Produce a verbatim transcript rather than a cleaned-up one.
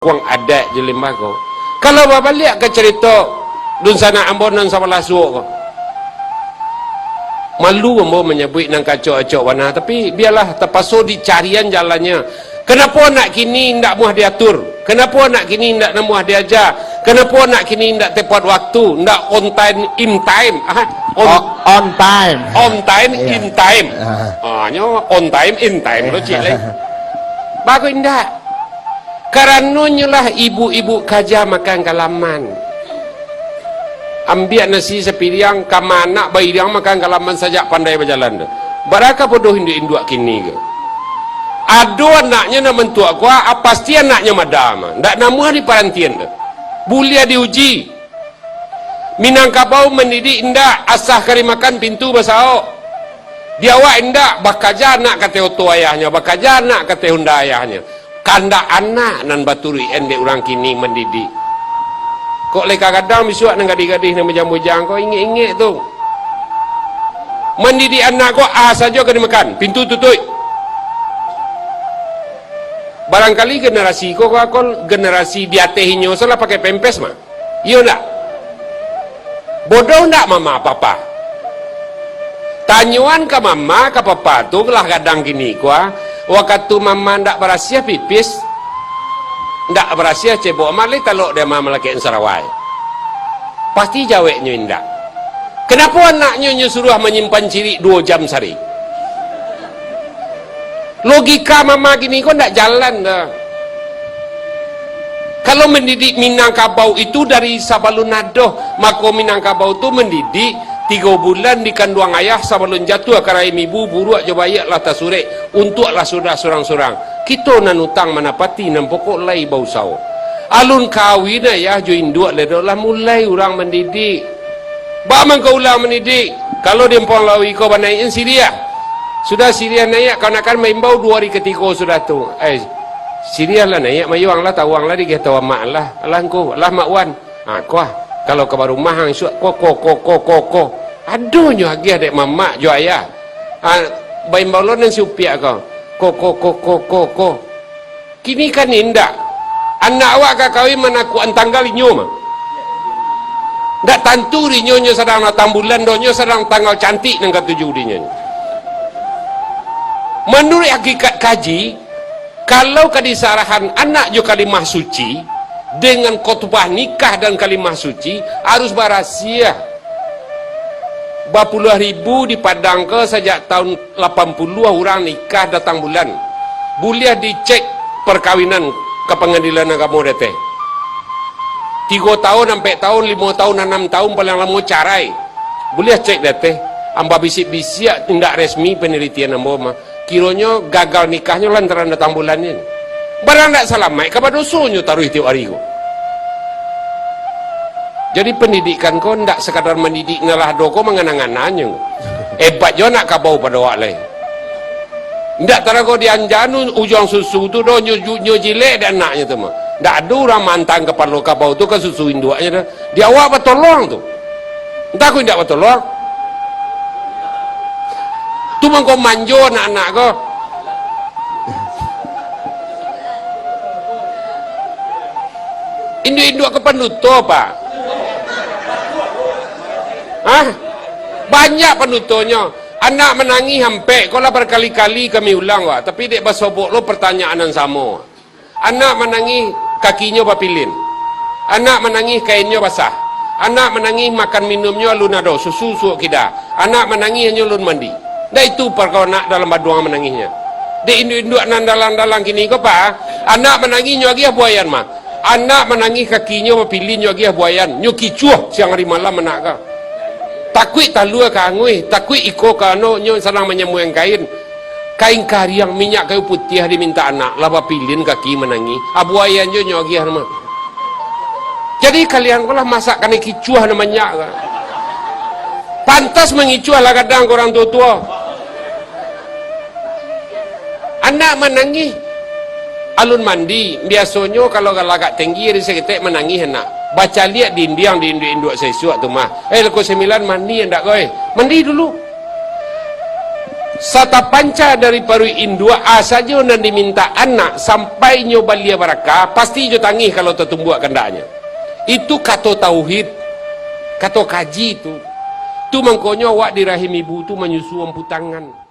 Wang adat jo limbah ko. Kalau babaliak ka carito dunsanak ambo nan sabalah suok ko, malu ambo manyabuik nan kacok-acok bana, tapi bialah, tapaso dicarian jalannyo. Kanapo anak kini indak muah diatur? Kanapo anak kini indak namuah diaja? Kanapo anak kini indak tepat waktu, indak on time, in time? Ah, on, O-, on time. On time, Iya. In time. Ah. Ah, nyo on time, in time lo, cik lai. Bagus indak? Karanonyo lah ibu-ibu kaja makan kalaman. Ambiak nasi sapiriang, ka ma anak bairiang makan kalaman sajak pandai bajalan tu. Baraka bodoh induak-induak kini ko. Ado anaknyo nan mantuak ko, ah, pasti anaknyo mada mah. Ndak namuah diparantian tu. Buliah diuji. Minangkabau mandidik indak, asa kari makan pintu basaok. Di awak indak, bakaja anak kateh oto ayahnyo, bakaja anak kateh honda ayahnyo. Kandak anak nan baturuik dek urang kini mandidik. Kok lai ka gadang bisuak nan gadih-gadih nan bujang-bujang ko, ingek-ingek tu. Mandidik anak ko, ah, sajo ka dimakan, pintu tutuik. Barangkali generasi ko, ko, ko generasi di ateh inyo salah pakai pempes mah. Iyo ndak? Bodoh ndak mama papa? Tanyoan ka mama, ka papa tu lah gadang kini ko, ah. Wakatu mama ndak barasiah pipis, ndak barasiah cebok, mah lai talok dek mama malakek sarawai. Pasti jaweknyo indak. Kanapo anaknyo nyo suruah manyimpan cirik duo jam sari? Logika mama kini ko ndak jalan doh. Kalau mandidik Minangkabau itu dari sabalun ado, mako Minangkabau tu mandidik tigo bulan di kanduang ayah sabalun jatuah ka rahim ibu, buruak jo baiak lah tasurek, untuaklah sudah surang-surang. Kito nan utang manapati, nan pokok lai bausaho. Alun kawin ayah jo induak lai doh, lah mulai urang mandidik. Baa mangko ulang mandidik? Kalau di Ampuang Lawi ko banaikan siriah. Sudah siriah naiak, kamanakan maimbau duo hari katigo sudah tu. Eh, siriah lah naiak, mayuang lah, tawang lah, digeh tawa mak lah. Alah ngku, alah mak wan. Ha, kuah. Kalau ka barumah ang isuak, ko, ko, ko, ko, ko, ko. Adonyo agiah dek mamak jo ayah. Ha, baimbau lo nan si upiak ko. Ko, ko, ko, ko, ko, ko. Kini kan indak. Anak awak ka kawin manakuakan tanggal inyo mah. Ndak tantu dinyo nyo sadang datang bulan doh, nyo sadang tanggal cantik nan katuju dinyo. Manuruik hakikat kaji, kalau ka disarahan anak jo kalimah suci, dengan khotbah nikah dan kalimah suci, harus barasiah. Bapuluah ribu di Padang ko sajak taun lapan puluah urang nikah datang bulan. Buliah dicek parkawinan ka Pangadilan Agamo di ateh. Tigo taun, ampek taun, limo taun, anam taun, paling lamo carai. Buliah cek di ateh. Ambo bisiak-bisiak, indak resmi panalitian ambo mah. Kironyo gagal nikahnyo lantaran datang bulan ni. Barang ndak salamaik ka badosonyo taruih tiok ari ko. Jadi, pandidikan ko ndak sakadar mandidik nan lah ado ko mangana-ngananyo. Hebat jo anak kabau pado awak lai. Ndak tarago di anjanu ujuang susu tu doh, nyo ju-, nyo jilek dek anaknyo tu mah. Ndak ado urang maantang kapalo kabau tu ka susu induaknyo doh. Di awak batolong tu. Antah ko indak batolong. Tu mangko manjo anak-anak ko. Induak-induak ko panduto, Pak. Hah? Banyak pandutonyo. Anak manangih ampek, ko lah barkali-kali kami ulang, Pak. Tapi dek basobok lo partanyaan nan samo. Anak manangih, kakinyo bapilin. Anak manangih, kainnyo basah. Anak manangih, makan minumnyo alun ado, susu suok kida. Anak manangih, hanyo alun mandi. Ndak itu parkaro anak dalam baduang manangihnyo. Dek induak-induak nan dalang-dalang kini ko, Pak, anak manangih nyo agiah buayan mah. Anak manangih, kakinyo bapilin nyo agiah buayan. Nyo kicuah siang ari malam anak ka. Takuik talua ka anguih, takuik iko ka ano, nyo sadang manyamuang kain. Kain kariang, minyak kayu putiah dimintak anak, lah bapilin kaki manangih. Abuaian jo nyo agiah mah. Jadi kalian ko lah masak kanai kicuah nan banyak ka. Pantas mangicuah lah gadang ko urang tuo-tuo. Anak manangih. Alun mandi, biasonyo kalau galagak tinggi ari saketek manangih anak. Bacaliak dindiang di induak-induak saisuak tu mah. Eh, loko sambilan mandi andak ko, eh. Mandi dulu. Satapanca dari paruik induak, a sajo nan dimintak anak, sampai nyo balia baraka, pasti jo tangih kalau tatumbuak kandaknyo. Itu kato tauhid, kato kaji tu. Tu mangkonyo awak di rahim ibu tu manyusu ampu tangan.